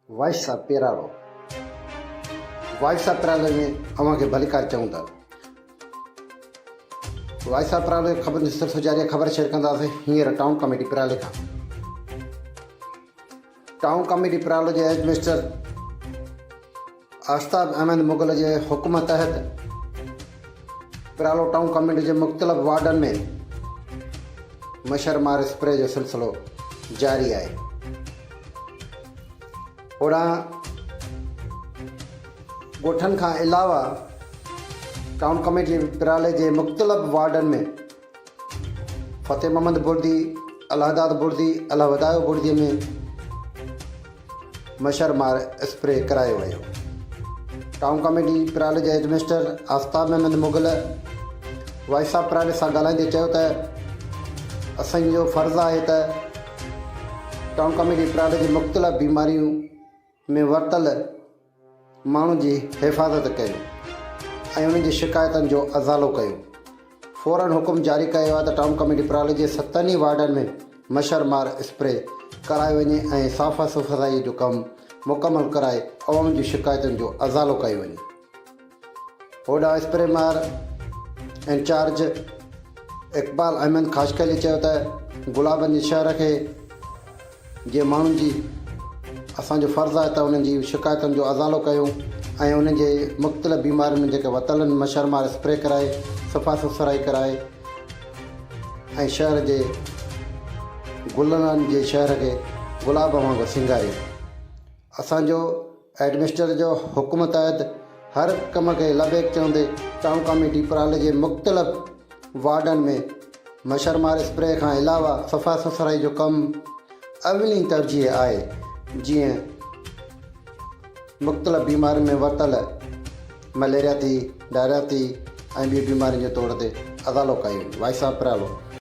Voice of پيرالو، voice of پيرالو ۾ اوهان کي ڀليڪار چئون ٿا. وائس آف پيرالو جي خبرن جو سلسلو جاري آهي، خبر شيئر ڪنداسين هينئر ٽائون ڪميٽي پيرالي کان. ٽائون ڪميٽي پيرالو جي هيڊ مسٽر آفتاب احمد مغل جي حڪم تحت پيرالو ٽائون ڪميٽي جي مختلف وارڊن ۾ مڇر مار اسپري جو سلسلو جاري آهي. هوڏانهن ڳوٺن کان علاوه ٽائون ڪميٽي پرالي جي مختلف وارڊن ۾ فتح محمد بردي، الهداد بردي، الهوڌايو بردي ۾ مڇر مار اسپري ڪرايو ويو. ٽائون ڪميٽي پرالي جي headmaster Aftab Ahmed Mughal voice of Parali سان ڳالهائيندي چيو ته اسان جو فرض آهي ته ٽائون ڪميٽي پرالي جي مختلف بيمارين ۾ ورتل ماڻهن جي حفاظت ڪيو ۽ انهن جي شڪايتن جو ازالو ڪيو. فورن حڪم جاري ڪيو آهي ته ٽائون ڪميٽي پرالي جي ستن ئي وارڊن ۾ مڇر مار اسپري ڪرائي وڃي ۽ صاف سٿرائي جو ڪم مڪمل ڪرائي عوام جي شڪايتن جو ازالو ڪيو وڃي. هوڏانهن اسپري مار انچارج اقبال احمد خاصخيلي چيو ته گلابن جي شهر کي جي ماڻهن جي اسان جو فرض آهي ته انهن جي شڪايتن جو ازالو ڪيون ۽ انهن جي مختلف بيمارين ۾ جيڪي وتل آهن مڇر مار اسپري ڪرائي صفا سٿرائي ڪرائي ۽ شهر جي گلن جي شهر کي گلاب وانگر سينگاريون. اسان جو ايڊمنسٽر جو حڪم تحت هر ڪم کي لبيڪ چوندي ٽائون ڪاميٽي پرالي جي مختلف وارڊن ۾ مڇر مار اسپري کان علاوه صفا سٿرائي جو ڪم اولين ترجيح آهي جيئن مختلف بيمارين ۾ ورتل مليريا ٿي، ڊائريا ٿي ۽ ٻين بيمارين جي طور تي ازالو ڪيو وڃي. Voice of پرالو.